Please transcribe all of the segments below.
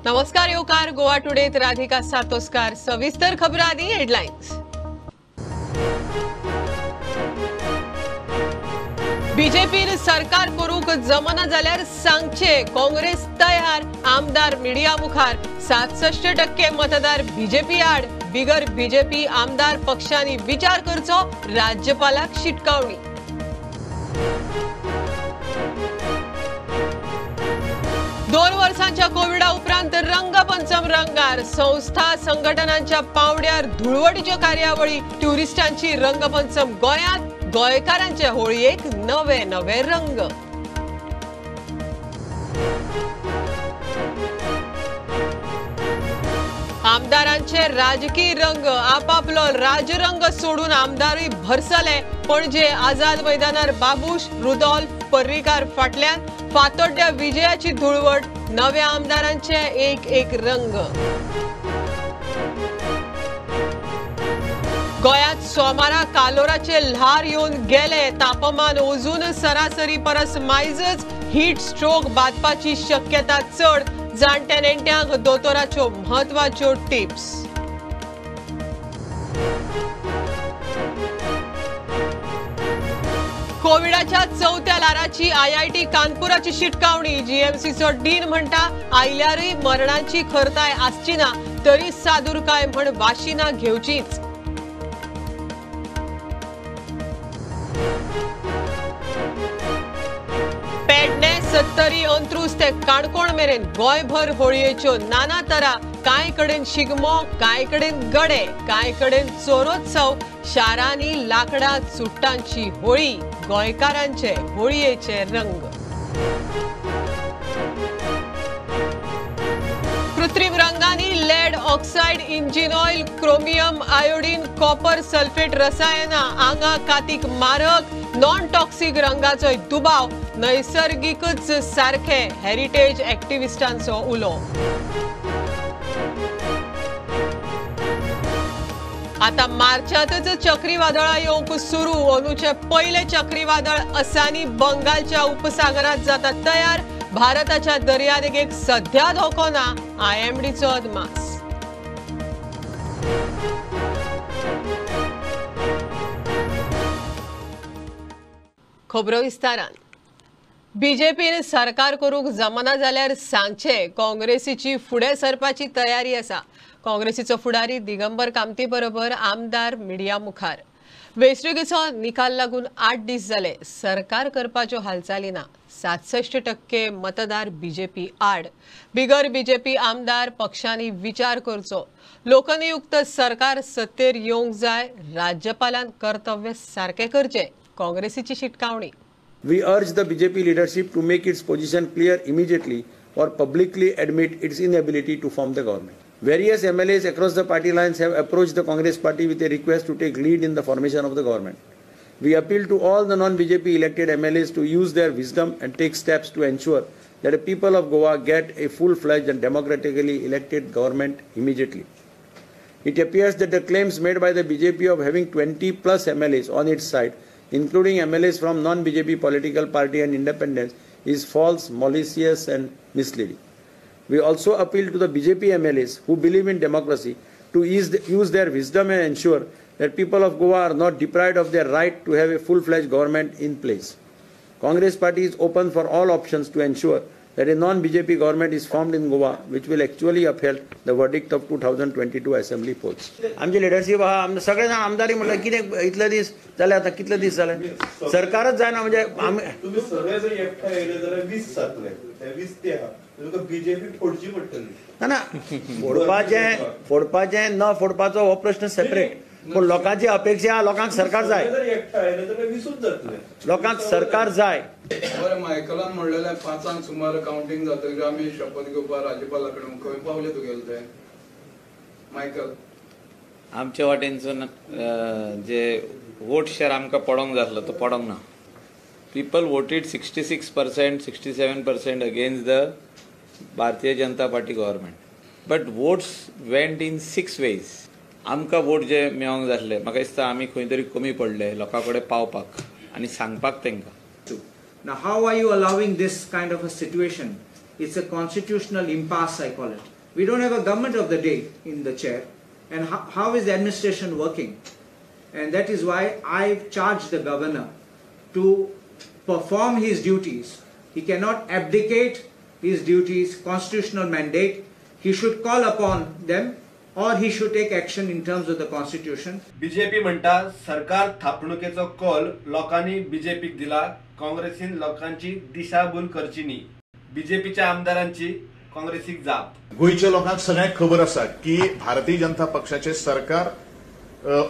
नमस्कार येवकार गोवा टुडेत राधिका सातोस्कार। सविस्तर खबरां आदी हेडलायन्स। बीजेपीन सरकार करूंक जमना जाल्यार सांगचे, काँग्रेस तयार, आमदार मिडिया मुखार। 67% मतदार बीजेपी आड, बिगर बीजेपी आमदार पक्षांनी विचार करचो, राज्यपालाक शिटकावणी। दोन वर्षांच्या कोविडा उपरांत रंगपंचम रंगार, संस्था संघटनांच्या पावड्यार धुळवटीच्यो कार्यावळी, ट्युरिस्टांची रंगपंचम गोंयांत, गोंयकारांचे होळयेक नवे नवे रंग। आमदारांचे राजकीय रंग, आपापलो राजरंग सोडून आमदारूय भरसले। पणजे आझाद मैदानार बाबूश रुदोल्फ पर्रीकार फाटल्यान फातोड्ड्या विजयाची धुळवट, नव्या आमदारांचे एक एक रंग। गोंयांत सोमारा कालोराचे ल्हार येवन गेले, तापमान अजून सरासरी परस मायजच, हीट स्ट्रोक बादपाची शक्यता चड, जाणट्या नेणट्यांक दोतोराच्यो म्हत्वाच्यो टिप्स। कोविडाच्या चौथ्या ल्हाराची आयआयटी कानपुराची शिटकावणी, जीएमसीचो डीन म्हणटा आयल्यारूय मरणाची खरताय आसची ना, तरी सादुरकाय म्हण वाशिना घेवचीच। पेडणे, सत्तरी, अंत्रुज ते काणकोण मेरेन गोंयभर होळयेच्यो नाना तरा, कांय कडेन शिगमो, कांय कडेन गडे, कांय कडेन चोरोत्सव, शारांनी लाकडां चुट्टांची होळी, गोंयकारांचे होळयेचे रंग। कृत्रिम रंगांनी lead oxide, engine oil, chromium, iodine, copper sulphate रसायनां आंगा कातीक मारक, नॉन टॉक्सिक रंगाचोय दुबाव, नैसर्गिकच सारखे हेरिटेज एक्टिविस्टांचो उलो। आता मार्चातच चक्रीवादळां येवंक सुरू, अंदूचें पयलें चक्रीवादळ असानी बंगालच्या उपसागरांत जाता तयार, भारताच्या दर्यादेगेक सध्या धोको ना, आयएमडीचो अदमास। खबरो विस्तारान। बीजेपीन सरकार करूंक जमना जाल्यार सांगचे, काँग्रेसीची फुडें सरपाची तयारी आसा। काँग्रेसीचो फुडारी दिगंबर कामती बरोबर आमदार मिडिया मुखार। वेंचणुकेचो निकाल लागून 8 दीस जाले, सरकार करपाच्यो हालचाली ना। 67% मतदार बीजेपी आड, बिगर बीजेपी आमदार पक्षांनी विचार करचो, लोकनियुक्त सरकार सत्तेर येवंक जाय, राज्यपालान कर्तव्य सारकें करचें, काँग्रेसीची शिटकावणी। We urge the BJP leadership to make its position clear immediately or publicly admit its inability to form the government. Various MLAs across the party lines have approached the Congress party with a request to take lead in the formation of the government. We appeal to all the non-BJP elected MLAs to use their wisdom and take steps to ensure that the people of Goa get a full-fledged and democratically elected government immediately. It appears that the claims made by the BJP of having 20 plus MLAs on its side, including MLAs from non-BJP political party and independents, is false, malicious and misleading. We also appeal to the BJP MLAs who believe in democracy to use their wisdom and ensure that people of Goa are not deprived of their right to have a full-fledged government in place. Congress party is open for all options to ensure that a non-BJP government is formed in Goa, which will actually uphold the verdict of 2022 assembly polls. आमची leadership आहा, आमचे सगळे जाण आमदारी म्हटल्यार कितें इतले दीस जाले, आतां कितले दीस जाले सरकारच जायना, म्हणजे आमी तुमी सगळे जर एकठांय येयले जाल्यार 20 जातले, ते 20 ते आहा, तुमकां बीजेपी फोडची पडटली। ना ना, फोडपाचें न फोडपाचो हो प्रश्न सेपरेट, पूण लोकांची अपेक्षा आहा, लोकांक सरकार जाय, लोकांक सरकार जाय। बरें, मायकलान म्हणलेलें 5 सुमार कावंटींग जातकीर आमी शपथ घेवपाक राज्यपाला कडेन, खंय पावले तुगेले ते मायकल? आमच्या वाटेनसून जे वोट शेअर आमकां पडोंक जाय आसलो तो पडोंक ना। People voted 66%, 67% against the Bharatiya Janata Party government, but votes went in 6 ways. आमकां वोट जे मेळोंक जाय आसले, म्हाका दिसता आमी खंय तरी कमी पडले लोकां कडेन पावपाक आनी सांगपाक तांकां। Now, how are you allowing this kind of a situation It's a constitutional impasse, I call it. We don't have a government of the day in the chair, and how is the administration working? And that is why I've charged the governor to perform his duties. He cannot abdicate his duties, constitutional mandate. He should call upon them or he should take action in terms of the constitution. BJP म्हणटा सरकार थापणुकेचो call लोकांनी बीजेपीक दिला, काँग्रेसीन लोकांची दिशाभूल करची न्ही. बीजेपीच्या आमदारांची काँग्रेसीक जाप. गोंयच्या लोकांक सगळ्यांक खबर आसा की भारतीय जनता पक्षाचे सरकार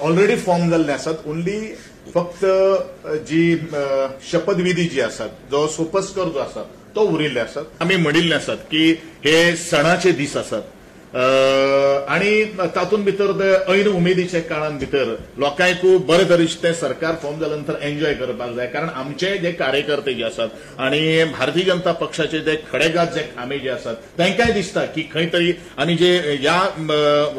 ऑलरेडी फॉर्म जाल्ले आसात. ओन्ली फक्त जी शपथविधी जी आसात, जो सोपस्कर जो आसा तो उरिल्ले आसात. आमी म्हणिल्ले आसात की हे सणाचे दीस आसात आनी तातूंत भितर ऐन उमेदीच्या काळान भितर लोकांकूय बरे तरेचें तें सरकार फॉर्म जाल्या नंतर एन्जॉय करपाक जाय. कारण आमचे जे कार्यकर्ते जे आसात आनी भारतीय जनता पक्षाचे जे खडेगात जे खांबे जे आसात तांकांय दिसता की खंय तरी आनी जे ह्या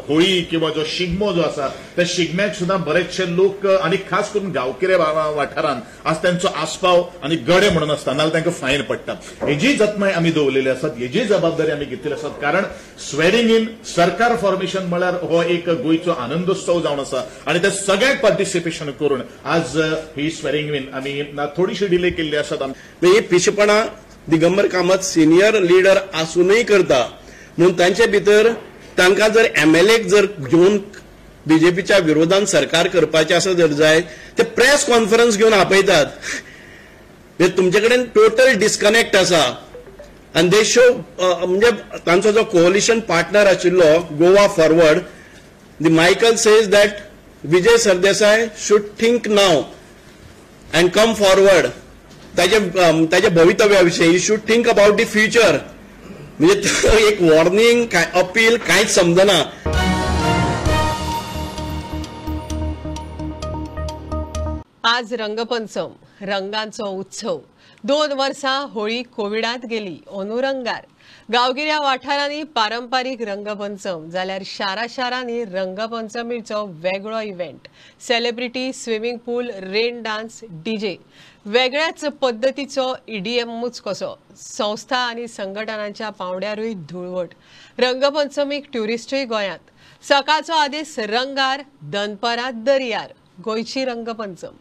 होळी किंवा जो शिगमो जो आसा त्या शिगम्याक सुद्दां बरेचशे लोक आनी खास करून गांवगिऱ्या वाठारांत आज तांचो आस्पाव आनी गडे म्हणून आसता, नाजाल्यार तांकां फायन पडटा. हेजी जतनाय आमी दवरलेली आसात, हेजी जबाबदारी आमी घेतलेली आसात. कारण स्वेरिंग इन सरकार फॉर्मेशन म्हळ्यार हो एक गोंयचो आनंदोत्सव जावन आसा आनी ते सगळ्यांक पार्टिसिपेशन करून आज ही स्वेरिंग इन आमी थोडीशी डिले केल्ली आसात. ही पिशेपणां दिगंबर कामत सिनियर लिडर आसूनय करता म्हणून तांचे भितर तांकां जर एमएलए जर घेवन बीजेपीच्या विरोधान सरकार करपाचें आसा जर जाय ते प्रेस कॉन्फरन्स घेवन आपयतात. तुमचे कडेन टोटल डिस्कनेक्ट आसा आनी they show म्हणजे तांचो जो कोलिशन पार्टनर आशिल्लो Goa forward, the Michael says that Vijay Sardesai should think now and come forward. ताजे भवितव्या विशीं he should think about the future. म्हणजे एक वॉर्निंग अपील कांयच समजना. आज रंगपंचम, रंगांचो उत्सव. 2 वर्सां होळी कोविडांत गेली अनुरंगार. गांवगिऱ्या वाठारांनी पारंपारीक रंगपंचम जाल्यार शारा शारांनी रंगपंचमीचो वेगळो event. Celebrity, swimming pool, rain dance, DJ, वेगळ्याच पद्दतीचो ईडीएमूच कसो. संस्था आनी संघटनांच्या पावंड्यारूय धुळवट. रंगपंचमीक ट्युरिस्टूय गोंयांत. सकाळचो आदेश रंगार, दनपरां दर्यार. गोंयची रंगपंचम.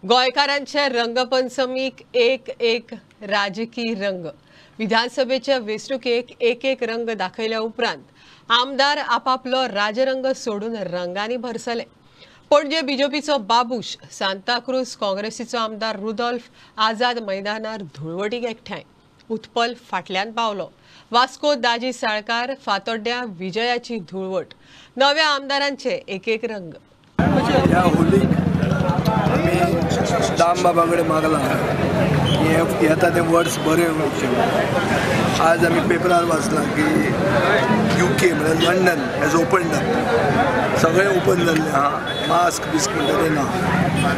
गोंयकारांच्या रंगपंचमीक एक एक राजकीय रंग. विधानसभेच्या वेंचणुकेक एक एक रंग दाखयल्या उपरांत आमदार आपापलो राजरंग सोडून रंगांनी भरसले. पणजे बीजेपीचो बाबूश, सांताक्रूज काँग्रेसीचो आमदार रुदोल्फ आझाद मैदानार धुळवटीक एकठांय. उत्पल फाटल्यान पावलो. वास्को दाजी साळकार फातोड्ड्या विजयाची धुळवट. नव्या आमदारांचे एक एक रंग. ह्या होलीक आमी दामबाबा कडेन मागलां की येता तें वर्स बरें वचचें. आज आमी पेपरार वाचलां की UK म्हळ्यार लंडन हॅज ओपन अप, सगळें ओपन जाल्लें आहा, मास्क बिस्क म्हणटा तें ना.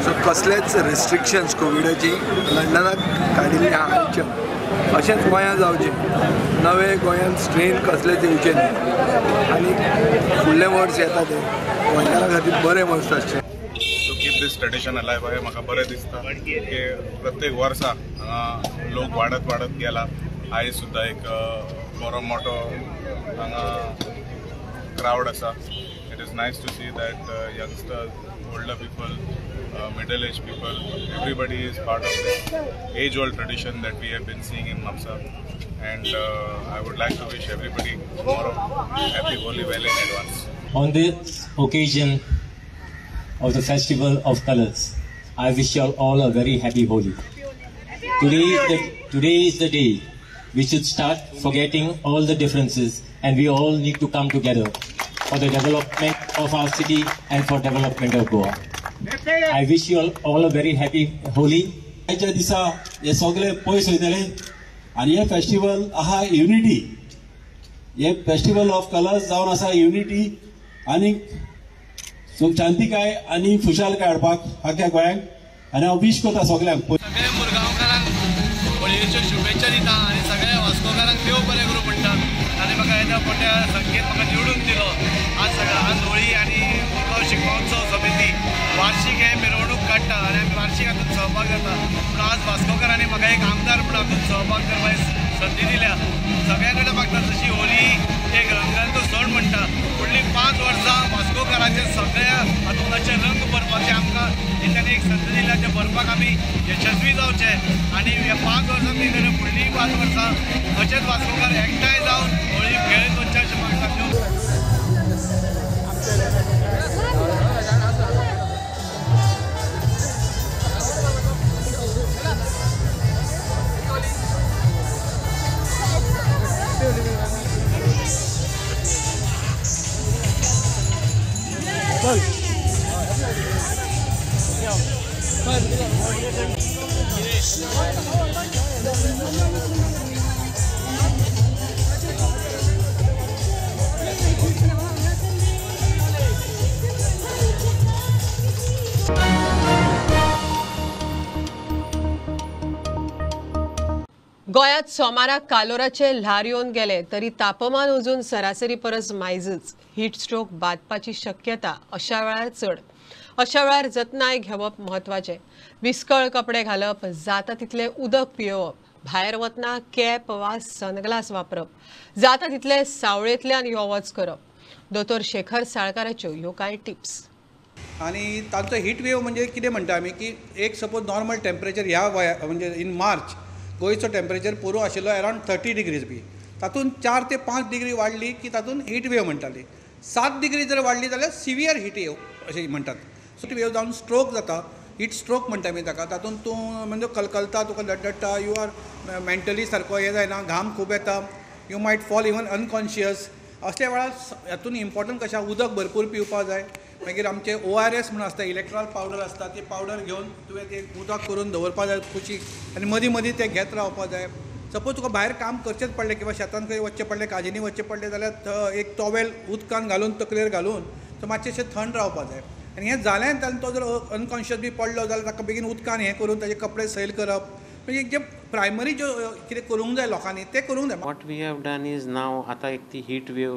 सो कसलेच रेस्ट्रिक्शन्स कोविडाची लंडनाक काडिल्ली आहा आयच्या. अशेंच गोंयांत जावचें, नवे गोंयांत स्ट्रेन कसलेच येवचें न्ही आनी फुडलें वर्स येता तें गोंयकारां खातीर बरें वर्स आसचें. To keep this tradition alive हें म्हाका बरें दिसता की प्रत्येक वर्सा हांगा लोक वाडत वाडत गेला. आयज सुद्दां एक बरो मोठो हांगा क्रावड आसा. It is nice to see that youngsters, older people, middle age people, everybody is part of this age old tradition that we have been seeing in Mapsa. And I would like to wish everybody tomorrow happy Holi well in advance. On this occasion of the Festival of Colors, I wish you all a very happy Holi. Today is the day we should start forgetting all the differences, and we all need to come together for the development of our city and for development of Goa. I wish you all a very happy Holi. आयच्या दिसा हे सगळे पयस वयतले आनी हे festival आहा unity, हे फेस्टिवल ऑफ कलर्स जावन आसा युनिटी आनी शांतिकाय आनी खुशालकाय हाडपाक आख्या गोंयांक. आनी हांव विश करता सगल्यांक, सगळ्या मुरगांवकारांक होळयेच्यो शुभेच्छा दिता आनी सगळ्या वास्कोकारांक देव बरें करूं म्हणटा. आनी म्हाका येद्या मोठ्या संख्येन म्हाका निवडून दिलो. आज सगळ्या आज होळी आनी मुरगांव शिगमोत्सव समिती वार्षिक हे मिरवणूक काडटा आनी आमी वार्षिक हातूंत सहभाग जाता. पूण आज वास्कोकारांनी म्हाका एक आमदार म्हूण हातूंत सहभाग करपाची संदी दिल्या. सगळ्या कडेन मागता जशी होळी एक रंगांचो सण म्हणटा, फुडलीं 5 वर्सां वास्कोकारांचे सगळ्या हातूंतले रंग भरपाचे आमकां तांणी एक संद दिल्या, ते भरपाक आमी यशस्वी जावचे. आनी ह्या 5 वर्सां न्ही फुडलीं 5 वर्सां अशेंच वास्कोकार एकठांय जावन होळी खेळत वचचे अशें मागता. गोंयांत सोमाराक कालोराचे ल्हार येवन गेले तरी तापमान अजून सरासरी परस मायजच. हीट स्ट्रोक बादपाची शक्यता अशा वेळार चड. अशा वेळार जतनाय घेवप म्हत्वाचें. विस्कळ कपडे घालप, जाता तितलें उदक पियोवप, भायर वतना कॅप वा सनग्लास वापरप, जाता तितलें सावळेंतल्यान यो वच करप. दोतोर शेखर साळकाराच्यो ह्यो कांय टिप्स. आनी तांचो हीट वेव म्हणजे कितें म्हणटा आमी की एक सपोज नॉर्मल टेम्परेचर ह्या वया म्हणजे इन मार्च गोंयचो टेम्परेचर पोरू आशिल्लो अरावंड 30 डिग्रीज बी, तातूंत 4 ते 5 डिग्री वाडली की तातूंत हीट वेव म्हणटाली. 7 डिग्री जर वाडली जाल्यार सिवियर हीट वेव अशें म्हणटात. सो वेव जावन स्ट्रोक जाता, हीट स्ट्रोक म्हणटा आमी ताका. तातूंत तूं म्हणजे कलकलता, तुका डडडटा, you are mentally सारको हें जायना, घाम खूब येता, you might fall even unconscious. असल्या वेळार हातून इम्पॉर्टंट कशें उदक भरपूर पिवपाक जाय. मागीर आमचे ORS म्हणून आसता, इलेक्ट्रॉल पावडर आसता, ती पावडर घेवन तुवें ते उदक करून दवरपाक जाय कुशीक आनी मदीं मदीं तें घेत रावपाक जाय. सपोज तुका भायर काम करचेंच पडलें किंवा शेतान खंय वचचें पडलें, काजींनी वचचें पडलें जाल्यार एक टॉवेल उदकान घालून तकलेर घालून तो मातशें थंड रावपाक जाय. आनी हें जालें तातूंत तो जर अनकॉन्शियस बी पडलो जाल्यार ताका बेगीन उदकान हें करून ताजे कपडे सैल करप, म्हणजे जे प्रायमरी ज्यो कितें करूंक जाय लोकांनी तें करूंक जाय. What we have done is now आतां एक ती हीट वेव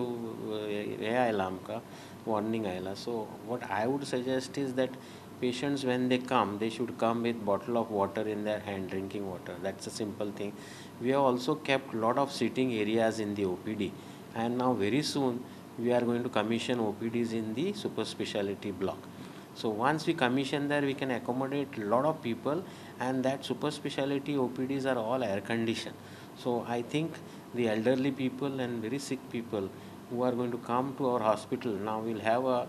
हें आयलां आमकां, वॉर्निंग आयला. So what I would suggest is that patients when they come, they should come with bottle of water in their hand, drinking water. That's a simple thing. We have also kept lot of sitting areas in the OPD, and now very soon we are going to commission OPDs in the super speciality block. So once we commission there, we can accommodate a lot of people, and that super speciality OPDs are all air conditioned. So I think the elderly people and very sick people who are going to come to our hospital now will have a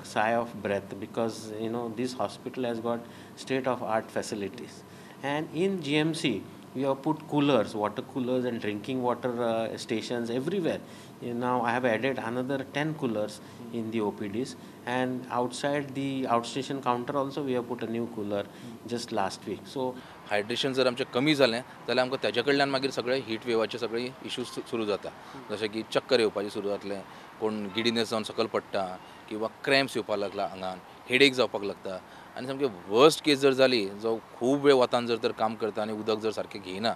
sigh of breath, because this hospital has got state of art facilities. And in GMC we have put coolers, water coolers and drinking water stations everywhere. Now I have added another 10 coolers in the OPDs, and outside the outstation counter also we have put a new cooler just last week. So hydration जर आमचें कमी जालें जाल्यार आमकां ताजे कडल्यान मागीर सगळे हीट वेवाचे सगळे इश्यूज सुरू जाता, जशें की चक्कर येवपाची सुरू जातलें, कोण गिडिनेस जावन सकयल पडटा किंवा क्रॅम्प्स येवपाक लागला आंगान, हेडेक जावपाक लागता. आनी सामकी वर्स्ट केस जर जाली, जो खूब वेळ वतान जर तर काम करता आनी उदक जर सारकें घेयना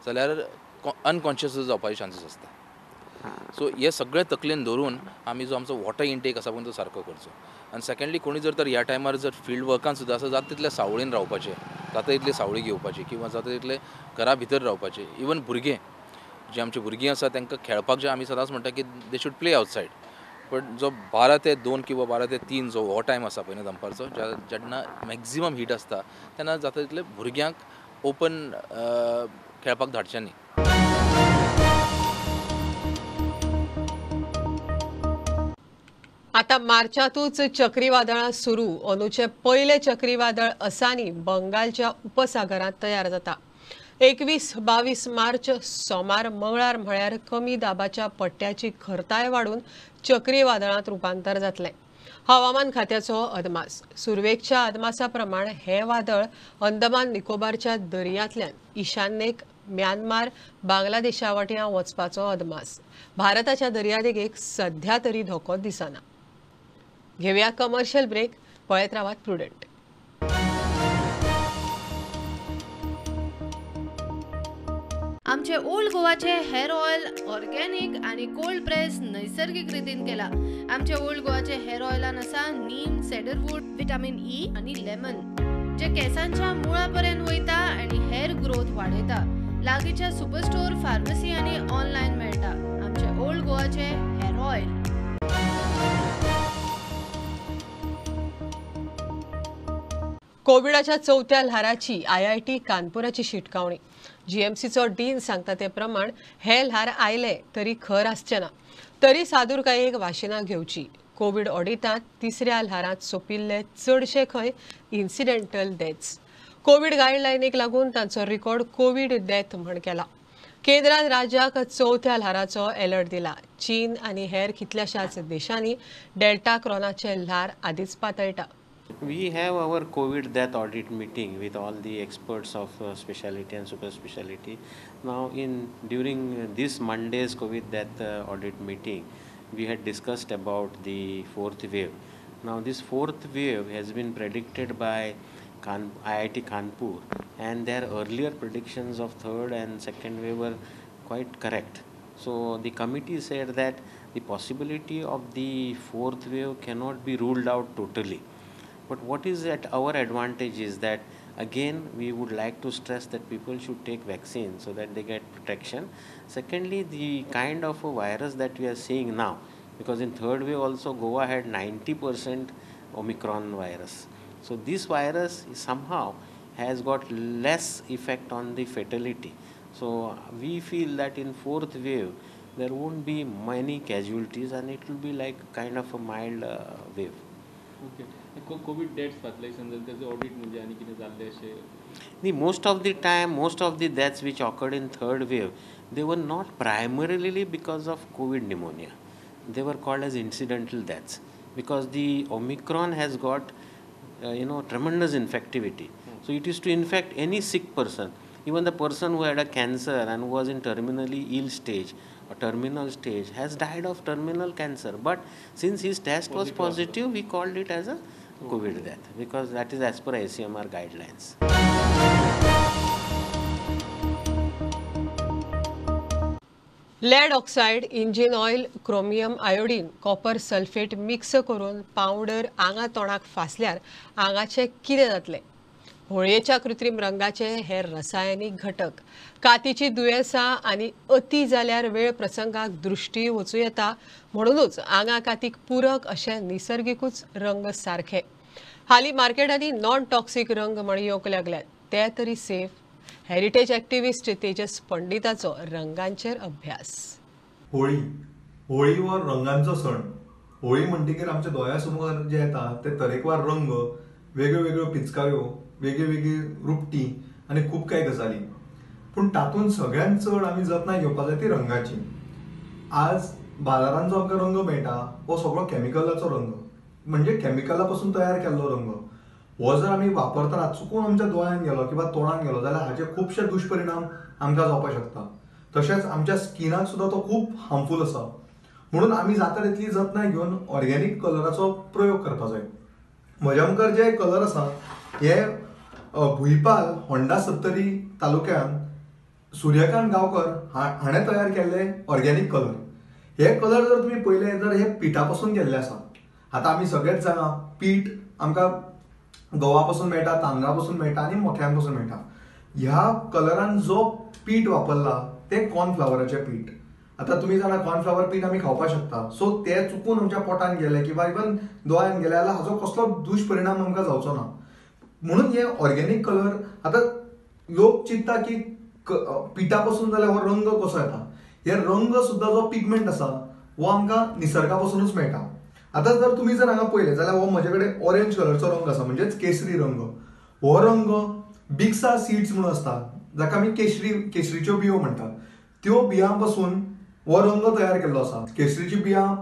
जाल्यार अनकॉन्शियस जावपाचे चान्सीस आसता. सो हे सगळे तकलेन धरून आमी जो आमचो वॉटर इंटेक आसा पळय तो सारको करचो. आनी सेकंडली कोणी जर तर ह्या टायमार जर फिल्ड वर्कान सुद्दां आसा जाता तितले सावळेन रावपाचें, जाता तितली सावळी घेवपाची किंवा जाता तितले घरा भितर रावपाचें. इवन भुरगें जे आमची भुरगीं आसा तांकां खेळपाक जे आमी सदांच म्हणटा की they should play outside, but जो 12 ते 2 किंवा 12 ते 3 जो हो टायम आसा पळय न्हू दनपारचो, जेन्ना मॅक्झिमम हीट आसता तेन्ना जाता तितले भुरग्यांक ओपन खेळपाक धाडचें न्ही. आता मार्चातूच चक्रीवादळां सुरू. अंदूचें पयलें चक्रीवादळ असानी बंगालच्या उपसागरांत तयार जाता. 21-22 मार्च सोमार मंगळार म्हळ्यार कमी दाबाच्या पट्ट्याची खरताय वाडून चक्रीवादळांत रुपांतर जातलें. हवामान खात्याचो अदमास. सुरवेकच्या अदमासा प्रमाण हें वादळ अंदमान निकोबारच्या दर्यांतल्यान ईशान्येक म्यानमार बांगलादेशा वाट्यां वचपाचो अदमास. भारताच्या दर्यादेगेक सध्या तरी धोको दिसना. घेवया कमर्शियल ब्रेक. पळयत रावात प्रुडंट. आमचे ओल्ड गोवाचे हेअर ऑयल ऑर्गेनिक आणि कोल्ड प्रेस नैसर्गिक रितीन केला. आमचे ओल्ड गोवाचे हेअर ऑयलान आसा नीम, सेडरवूड, विटामिन ई आणि लेमन, जे केसांच्या मुळापर्यंत वयता आणि हेअर ग्रोथ वाडयता. लागींच्या सुपरस्टोर, फार्मसी आणि ऑनलायन मेळटा. आमचे ओल्ड गोवाचे हेअर ऑयल. कोविडाच्या चवथ्या ल्हाराची IIT कानपुराची शिटकावणी. जीएमसीचो डीन सांगता ते प्रमाण हे ल्हार आयले तरी खर आसचे ना, तरी सादुरकायेक वाशिनां घेवची. कोविड ऑडिटांत तिसऱ्या ल्हारांत सोंपिल्ले चडशे खंय इन्सिडेंटल डेथ्स. कोविड गायडलायनीक लागून तांचो रिकॉर्ड कोविड डेथ म्हण केला. केंद्रान राज्याक चवथ्या ल्हाराचो अलर्ट दिला. चीन आनी हेर कितल्याशाच देशांनी डेल्टा क्रॉनाचे ल्हार आदींच पातळटा. We have our COVID death audit meeting with all the experts of speciality and super speciality. Now during this Monday's COVID death audit meeting, we had discussed about the fourth wave. Now this fourth wave has been predicted by IIT Kanpur, and their earlier predictions of third and second wave were quite correct. So the committee said that the possibility of the fourth wave cannot be ruled out totally. But what is at our advantage is that again we would like to stress that people should take vaccine so that they get protection. Secondly, the kind of a virus that we are seeing now, because in third wave also Goa had 90% Omicron virus. So this virus somehow has got less effect on the fatality. So we feel that in fourth wave there won't be many casualties and it will be like kind of a mild wave. Okay. COVID deaths फाटल्या audit म्हणजे आनी कितें जाल्लें अशें? Most of the time, most of the deaths which occurred in third wave, they were not primarily because of COVID pneumonia. They were called as incidental deaths because the Omicron has got tremendous infectivity. So it is to infect any sick person, even the person who had a cancer and was in terminally ill stage or terminal stage has died of terminal cancer. But since his test was positive, we called it as a COVID death because that is as per ICMR guidelines. Lead oxide, engine oil, chromium iodine, copper sulphate mix करून powder आंगा तोंडाक फासल्यार आंगाचें कितें जातलें? होळयेच्या कृत्रीम रंगाचे हे रसायनीक घटक कातीची दुयेंसां आनी अती जाल्यार वेळ प्रसंगाक दृश्टी वचूं येता, म्हणूनच आंगा कातीक पूरक अशे निसर्गिकूच रंग सारखे. हालीं मार्केटांनी नॉन टॉक्सिक रंग म्हण येवंक लागल्यात, ते तरी सेफ? हेरिटेज एक्टिविस्ट तेजस पंडिताचो रंगांचेर अभ्यास. होळी, होळी हो रंगांचो सण. होळी म्हणटकीर आमच्या दोळ्या समोर जे येता ते तरेकवार रंग, वेगळ्यो वेगळ्यो पिचकाऱ्यो, वेगळी वेगळी रुपटी आनी खूब कांय गजाली. पूण तातूंत सगळ्यांत चड आमी जतनाय घेवपाक जाय ती रंगाची. आज बाजारांत जो आमकां रंग मेळटा हो सगळो कॅमिकलाचो रंग, म्हणजे कॅमिकला पासून तयार केल्लो रंग. हो जर आमी वापरतना चुकून आमच्या दोळ्यान गेलो किंवा तोंडान गेलो जाल्यार हाचे खुबशे दुश्परिणाम आमकां जावपाक शकता. तशेंच आमच्या स्किनाक सुद्दां तो खूब हार्मफूल आसा. म्हणून आमी जाता तितली जतनाय घेवन ऑर्गेनीक कलराचो प्रयोग करपाक जाय. म्हज्या मुखार जे कलर आसा हे भुंयपाल होंडा सत्तरी तालुक्यान सूर्यकांत गांवकर हाणें तयार केल्ले ऑर्गेनीक कलर. हे कलर जर तुमी पळयले तर हे पिठा पासून केल्ले आसा. आतां आमी सगळेच जाणा पीठ आमकां गंवा पासून मेळटा, तांदळा पासून मेळटा आनी मोठ्यां पासून मेळटा. ह्या कलरान जो पीठ वापरला तें कॉर्नफ्लावराचें पीठ. आतां तुमी जाणा कॉर्नफ्लावर पीठ आमी खावपाक शकता. सो तें चुकून आमच्या पोटान गेलें किंवा इवन दोळ्यान गेलें जाल्यार हाचो कसलो दुश्परिणाम आमकां जावचो ना. म्हणून हे ऑर्गेनीक कलर आतां लोक चिंत्ता की पिठा पासून जाल्यार हो रंग कसो येता. हे रंग सुद्दां जो पिगमेंट आसा हो आमकां निसर्गा पासुनूच मेळटा. आतां जर तुमी जर हांगा पळयलें जाल्यार हो म्हजे कडेन ऑरेंज कलरचो रंग आसा, म्हणजेच केसरी रंग. हो रंग बिक्सा सीड्स म्हणून आसता, जाका आमी केसरीच्यो बियो म्हणटात. त्यो बियां पासून हो रंग तयार केल्लो आसा. केसरीची बियां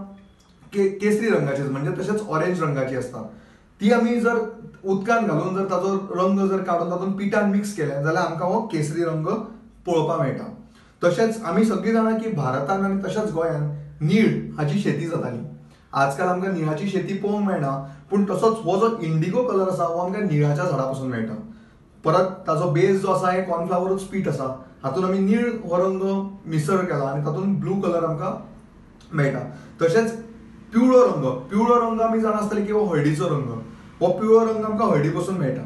केसरी रंगाची, म्हणजे तशेंच ऑरेंज रंगाची आसता. ती आमी जर उदकान घालून जर ताजो रंग जर काडून तातूंत पिठान मिक्स केलें जाल्यार आमकां हो केसरी रंग पळोवपाक मेळटा. तशेंच आमी सगळीं जाणां की भारतान आनी तशेंच गोंयान नीळ हाची शेती जाताली. आजकाल आमकां निळाची शेती पळोवंक मेळना, पूण तसोच हो जो इंडिगो कलर आसा हो आमकां निळाच्या झाडा पासून मेळटा. परत ताजो बेज जो आसा हे कॉर्नफ्लावरूच पीठ आसा, हातूंत आमी नीळ हो रंग मिसळ केला आनी तातूंत ब्लू कलर आमकां मेळटा. तशेंच पिवळो रंग, पिवळो रंग आमी जाणा आसतले की हो हळदीचो रंग. हो पिवळो रंग आमकां हळदी पासून मेळटा.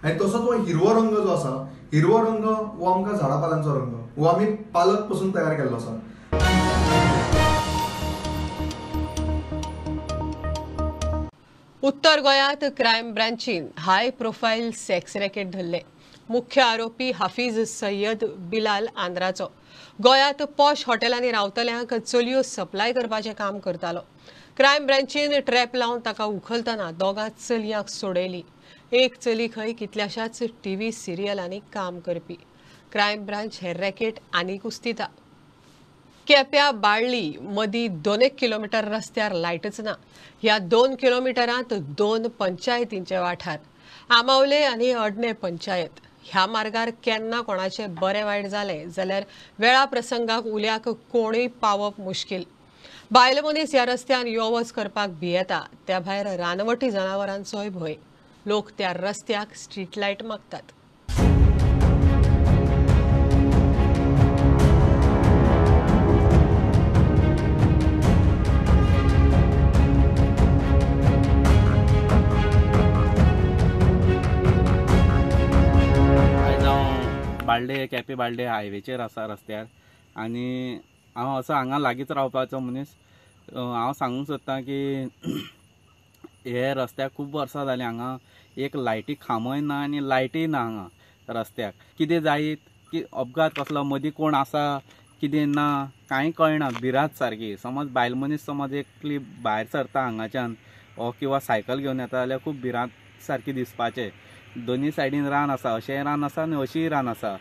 आनी तसोच हो हिरवो रंग जो आसा, हिरवो रंग हो आमकां झाडां पालांचो रंग, हो आमी पालक पासून तयार केल्लो आसा. उत्तर गोंयांत क्रायम ब्रांचीन हाय प्रोफायल सेक्स रॅकेट धरले. मुख्य आरोपी हाफीज सय्यद बिलाल आंद्राचो. गोंयांत पॉश हॉटेलांनी रावतल्यांक चलयो सप्लाय करपाचें काम करतालो. क्रायम ब्रांचीन ट्रॅप लावन ताका उखलतना दोगां चलयांक सोडयली. एक चली खंय कितल्याशाच टीव्ही सिरियलांनी काम करपी. क्रायम ब्रांच हे रॅकेट आनीक उस्तिता. केप्या बाळ्ळी मदीं 2 किलोमिटर रस्त्यार लायटच ना. ह्या 2 किलोमिटरांत 2 पंचायतींचे वाठार, आमावले आनी अडणे पंचायत. ह्या मार्गार केन्ना कोणाचें बरें वायट जालें जाल्यार वेळा प्रसंगाक उल्याक कोणूय पावप मुश्कील. बायल मनीस ह्या रस्त्यान यो वच करपाक भियेता. त्या भायर रानवटी जनावरांचोय भंय. लोक त्या रस्त्याक स्ट्रीट लायट मागतात. बाळ्ळे केपें बाळ्ळे हायवेचेर आसा रस्त्यार आनी हांव असो हांगा लागींच रावपाचो मनीस. हांव सांगूंक सोदतां की हे रस्त्याक खूब वर्सां जालीं हांगा एक लायटी खांबय ना आनी लायटीय ना हांगा रस्त्याक. कितें जायत की अपघात कसलो मदीं कोण आसा कितें ना कांय कळना. भिरांत सारकी. समज बायल मनीस समज एकली भायर सरता हांगाच्यान ओ किंवा सायकल घेवन येता जाल्यार खूब भिरांत सारकी दिसपाचें. दोनी सायडीन रान आसा, अशेंय रान आसा आनी अशीय रान आसा.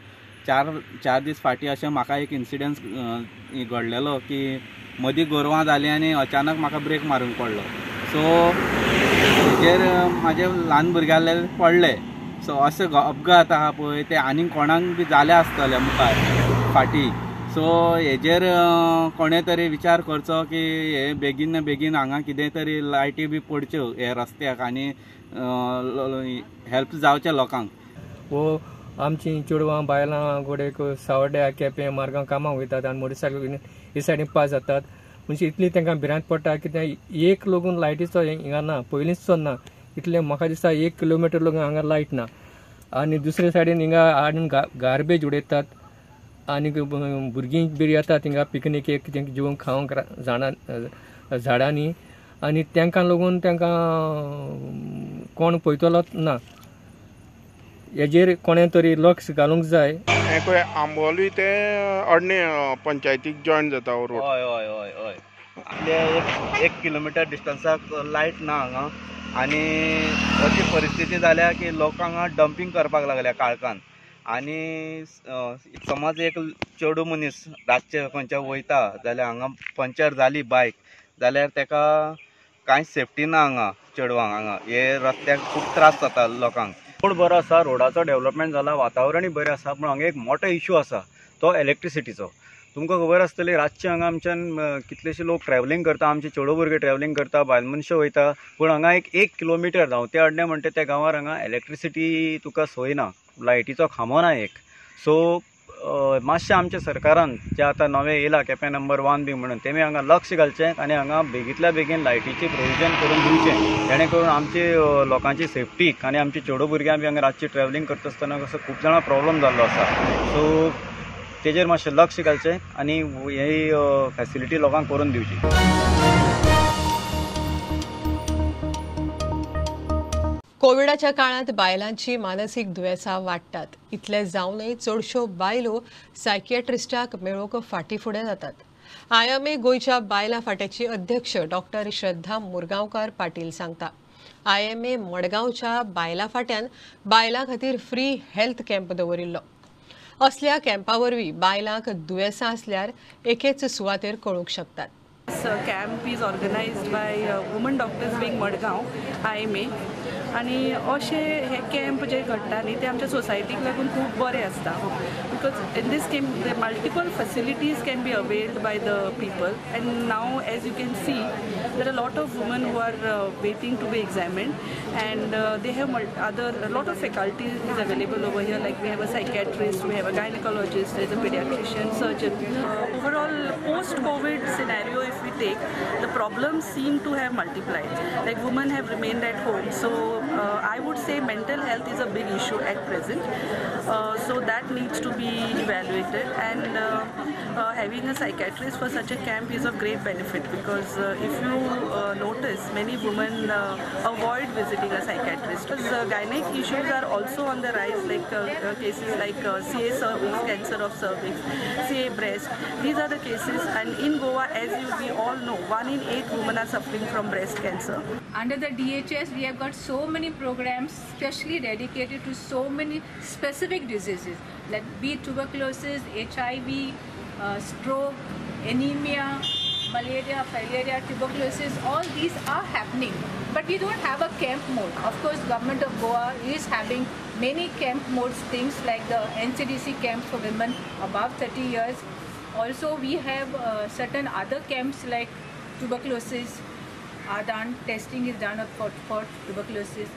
चार दीस फाटीं अशें म्हाका एक इन्सिडंट घडलेलो की मदीं गोरवां जालीं आनी अचानक म्हाका ब्रेक मारूंक पडलो. सो हेजेर म्हाजे ल्हान भुरग्याले पडले. सो अशे अपघात आहा पळय ते आनीक कोणाक बी जाले आसतले मुखार फाटीं. सो हेजेर कोणें तरी विचार करचो की हे बेगीन बेगीन हांगा कितें तरी लायटी बी पडच्यो हे रस्त्याक आनी हेल्प जावचें लोकांक. वो आमची चेडवां बायलां गोडेक सावड्ड्या केपें मार्गां कामाक वयतात आनी मोटरसायकल हे सायडीन पास जातात. म्हणजे इतली तांकां भिरांत पडटा की ते एक लोगून लायटीचो हिंगा ना, पयलींचो ना. इतलें म्हाका दिसता 1 किलोमिटर लोगून हांगा लायट ना. आनी दुसरे सायडीन हिंगा हाडून गार्बेज उडयतात आनी भुरगीं बी येतात हिंगा पिकनिकेक कितें जेवण खावंक झाडांनी आनी तांकां लागून तांकां कोण पळयतलोच ना. हेजेर कोणें तरी लक्ष घालूंक जाय. हें पळय आंबोली ते अडणे पंचायतीक जॉयन जाता हो रोड. हय हय हय हय आपले 1 किलोमिटर डिस्टन्साक लायट ना हांगा आनी अशी परिस्थिती जाल्या की लोक हांगा डंपींग करपाक लागल्या काळखान. आनी समज एक चेडूं मनीस रातचे खंयच्या वयता जाल्यार हांगा पंचर जाली बायक जाल्यार तेका कांय सेफ्टी ना हांगा चेडवांक. हांगा हे रस्त्याक खूब त्रास जाता लोकांक. रोड बरो आसा, रोडाचो डेवलपमेंट जाला, वातावरणूय बरें आसा, पूण हांगा एक मोठो इशू आसा तो इलेक्ट्रिसिटीचो. तुमकां खबर आसतली रातचे हांगा आमच्यान कितलेशे लोक ट्रॅवलिंग करता, आमचे चेडो भुरगे ट्रॅवलिंग करता, बायल मनशां वयता, पूण हांगा एक किलोमिटर धांवते अडणे म्हणटा त्या गांवार हांगा इलेक्ट्रिसिटी तुका सोय ना, लायटीचो खांबो ना एक. सो मातशें आमच्या सरकारान जें आतां नवें येयलां केपें नंबर 1 बी म्हणून तेमी हांगा लक्ष घालचें आनी हांगा बेगींतल्या बेगीन लायटीचें प्रोविजन करून दिवचें, जेणे करून आमची लोकांची सेफ्टीक आनी आमची चेडो भुरग्यां बी हांगा रातची ट्रॅवलिंग करता आसतना कसो खूब जाणां प्रॉब्लम जाल्लो आसा. सो तेजेर मातशें लक्ष घालचें आनी ही फॅसिलिटी लोकांक करून दिवची. कोविडाच्या काळांत बायलांची मानसीक दुयेंसां वाडटात. इतले जावनय चडश्यो बायलो सायकियाट्रिस्टाक मेळोवंक फाटीं फुडें जातात. आयएमए गोंयच्या बायलां फांट्याची अध्यक्ष डॉक्टर श्रद्धा मुरगांवकार पाटील सांगता, आयएमए मडगांवच्या बायलां फांट्यान बायलां खातीर फ्री हेल्थ कॅम्प दवरिल्लो. असल्या कॅम्पा वरवीं बायलांक दुयेंसां आसल्यार एकेच सुवातेर कळूंक शकतात. This camp is organized by Women Doctors Wing Madgaon, IMA. आनी अशे हे कॅम्प जे घडटा न्ही ते आमच्या सोसायटीक लागून खूब बरें आसता, because in this camp the multiple facilities can be availed by the people. And now as you can see there are lot of women who are waiting to be examined and they have other lot of faculties is available over here, like we have a psychiatrist, we have a gynaecologist, there is a paediatrician, surgeon. Overall post COVID scenario if we take, the problems seem to have multiplied. Like women have remained at home, so I would say mental health is a big issue at present. So that needs to be evaluated, and having a psychiatrist for such a camp is of great benefit, because if you notice, many women avoid visiting a psychiatrist. Because gynec issues are also on the rise, like cases like CA cervix, cancer of cervix, CA breast. These are the cases, and in Goa, as we all know, 1 in 8 women are suffering from breast cancer. Under the DHS, we have got so many programs specially dedicated to so many specific diseases, like be tuberculosis, HIV, stroke, anemia, malaria, filaria, tuberculosis. All these are happening, but we don't have a camp mode. Of course, Government of Goa is having many camp modes, things like the NCDC camps for women above 30 years. Also, we have certain other camps like tuberculosis, Adan testing is done for tuberculosis.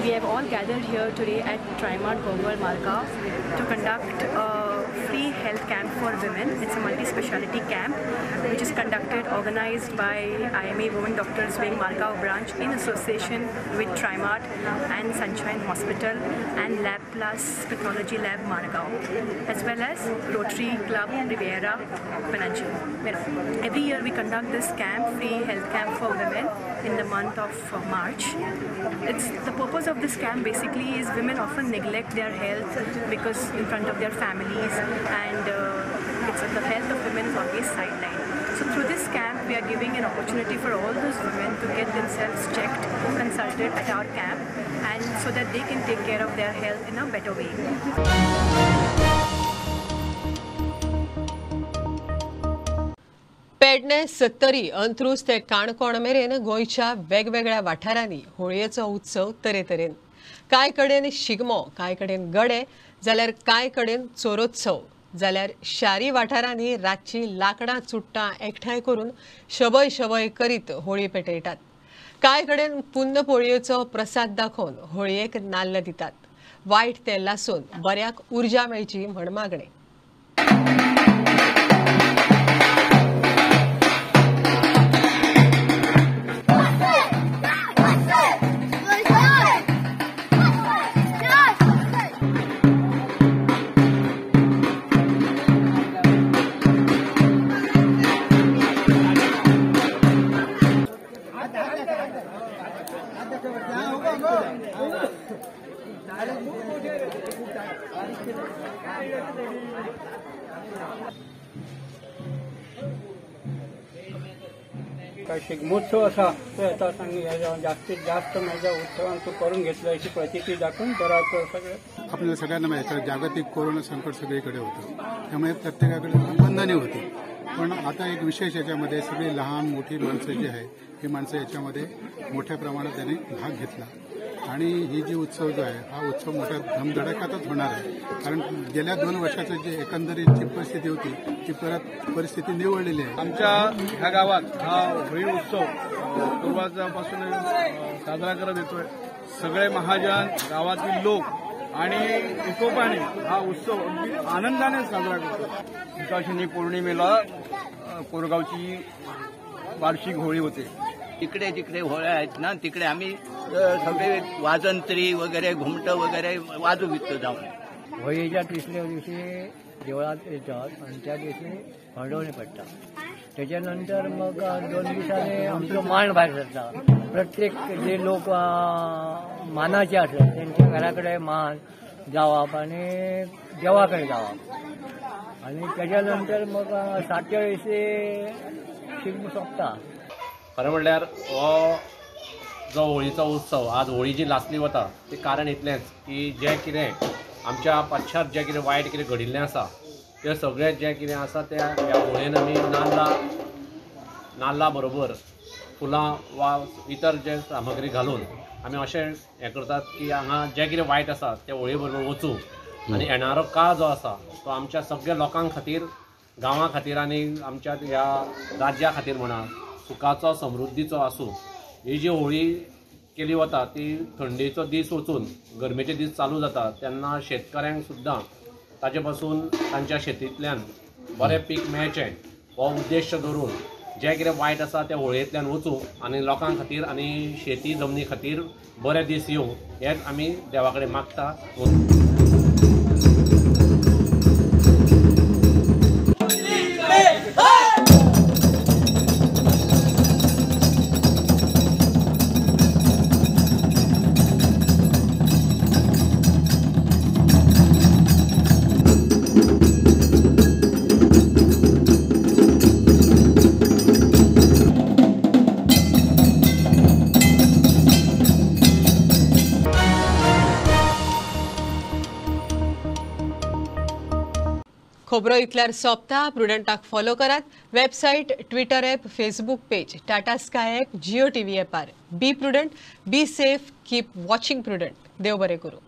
We have all gathered here today at Trimart Gongol Margao to conduct a free health camp for women. It's a multi-speciality camp which is conducted, organized by IMA Women Doctors Wing Margao branch in association with Trimart and Sunshine Hospital and Lab Plus Pathology Lab Margao, as well as Rotary Club Riviera Financial. Every year we conduct this camp, free health camp for women, in the month of March. It's the purpose of this camp basically is women often neglect their health because in front of their families, and it's the health of women is always sidelined. So through this camp we are giving an opportunity for all those women to get themselves checked, consulted at our camp, and so that they can take care of their health in a better way. Pernem Sattari Antruz ते काणकोण मेरेन गोंयच्या वेगवेगळ्या वाठारांनी होळयेचो उत्सव तरेतरेन, कांय कडेन शिगमो, कांय कडेन गडे, जाल्यार कांय कडेन चोरोत्सव, जाल्यार शारी वाठारांनी रातची लाकडां चुट्टां एकठांय करून शबय शबय करीत होळी पेटयतात. कांय कडेन पुन्नपोळयेचो प्रसाद दाखोवन होळयेक नाल्ल दितात. वायट तें लासून बऱ्याक उर्जा मेळची म्हण मागणें. शिगमोत्सव असा तो येता सांग जास्तीत जास्त माझ्या उत्सवान तो करून घेतला अशी प्रचिती दाखवून बरा सगळं. आपल्याला सगळ्यांना माहिती आहे जागतिक कोरोना संकट सगळीकडे होतं, त्यामुळे प्रत्येकाकडे बंधने होती. पण आता एक विशेष याच्यामध्ये सगळी लहान मोठी माणसं जी आहे ही माणसं याच्यामध्ये मोठ्या प्रमाणात त्यांनी भाग घेतला आणि ही जी उत्सव जो आहे हा उत्सव मोठ्या धमधडाक्यातच होणार आहे. कारण गेल्या 2 वर्षाचं जी एकंदरीत जी परिस्थिती होती ती परत परिस्थिती निवळलेली आहे. आमच्या ह्या गावात हा होळी उत्सव पूर्वाजापासून साजरा करत येतोय. सगळे महाजन, गावातील लोक आणि एकोपाने हा उत्सव अगदी आनंदाने साजरा करतो. सुकाशिनी पौर्णिमेला कोरगावची वार्षिक होळी होते. तिकडे जिकडे होळ्या आहेत ना तिकडे आम्ही सगळे वाजंत्री वगैरे घुमटं वगैरे वाजू विकतो जाऊन. होळीच्या तिसऱ्या दिवशी देवळात येतात आणि त्या दिवशी हळदवणी पडटा. त्याच्यानंतर मग 2 दिवसांनी आमचो मांड भायर सरता. प्रत्येक जे लोक मानाचे आसत त्यांच्या घरा कडेन मान जावप आनी देवा कडेन जावप आनी त्याच्या नंतर मग 7व्या दिवशी शिगमो सोंपता. खरें म्हणल्यार हो जो होळीचो उत्सव आज होळी जी लासली वता तें कारण इतलेंच की जें कितें आमच्या पश्चात जें कितें वायट कितें घडिल्लें आसा तें सगळें जें कितें आसा तें ह्या होळयेन आमी नाल्ला बरोबर फुलां वा इतर जे सामग्री घालून आमी अशें हें करतात की हांगा जें कितें वायट आसा तें होळये बरोबर वचूं आनी येणारो काळ जो आसा तो आमच्या सगळ्या लोकां खातीर, गांवां खातीर आनी आमच्या ह्या राज्या खातीर म्हणा सुखाचो समृद्धीचो आसूं. ही जी होळी केली वता ती थंडेचो दीस वचून गरमेचे दीस चालू जाता तेन्ना शेतकऱ्यांक सुद्दां ताजे पासून तांच्या शेतींतल्यान बरें पीक मेळचें हो उद्देश धरून जें कितें वायट आसा तें होळयेंतल्यान वचूं आनी लोकां खातीर आनी शेती जमनी खातीर बरे दीस येवं हेच आमी देवा कडेन मागता. खबरो इतल्यार सोंपता. प्रुडंटाक फॉलो करात. Website, Twitter app, Facebook page, Tata Sky app, Jio TV ऍपार. Be prudent, be safe, keep watching Prudent. देव बरें करूं.